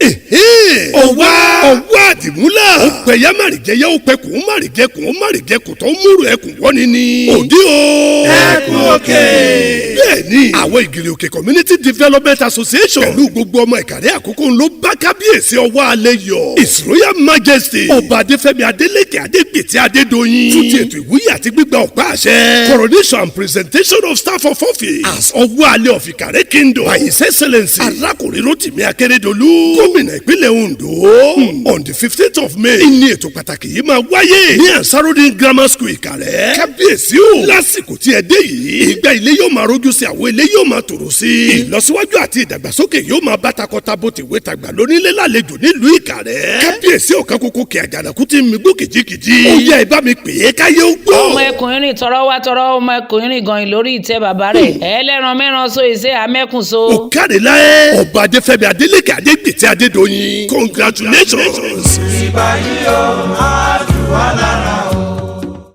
Ọwá ọwá àdìmúlà. Ó pẹ̀yà màrìjẹyẹ, ó pẹ kùn màrìjẹ kùn màrìjẹ kùn tó ń múrò ẹkùn wọ́ni ni. Òdi o. Ẹkùn òkè. Bẹ́ẹ̀ni, àwọn Ìgìrì Òkè Community Development Association pẹ̀lú gbogbo ọmọ Ìkàrẹ́ Àkókò ló bá kábíyèsí ọwọ́ alẹ́ yọ. His Royal Majesty, Ọba Adéfẹ́mi Adélékè Adégbètì Adédọ̀yìn, fún ti ètò ìwúyè àti gbígba ọ̀pá àṣẹ. Coronation and presentation of staff of office as ọwọ́ alẹ́ of Ìkàrẹ́ Kingdom by His Excellency, Arákùnrin Rotimi Akeredolu, gómìnà ìpínlẹ̀ Ondo, on the 15th of May. Ìní ètò pàtàkì yìí máa wáyé ní Ansarudin Grammar School, Ìkàrẹ́. Kábíyèsí o, lásìkò tí ẹ dé yìí, ìgbà ilé yóò máa rójú sí, àwọn ilé yóò máa tòrò sí. Ìlọsíwájú àti ìdàgbàsókè yóò máa bá takọtabo, tìwé tàgbà, lónílé lálejò nílùú Ìkàrẹ́. Kábíyèsí, ọ̀kan kókó kí àjànàkú ti mi gbó kìjikìji. Ó yẹ ẹ bá mi pè é káyé ó gbọ́. Ọmọ ẹkùn irin tọrọ wá tọrọ, ọmọ ẹkùn irin gan lórí ìtẹ́ bàbá rẹ̀, ẹlẹ́ran mẹ́ran so ìṣe amẹ́kùn so. Ó káre láyé, Ọba Adéfẹ́mi Adélékè Adégbètè Adédọ̀yìn, congratulations. Ìbà yìí o.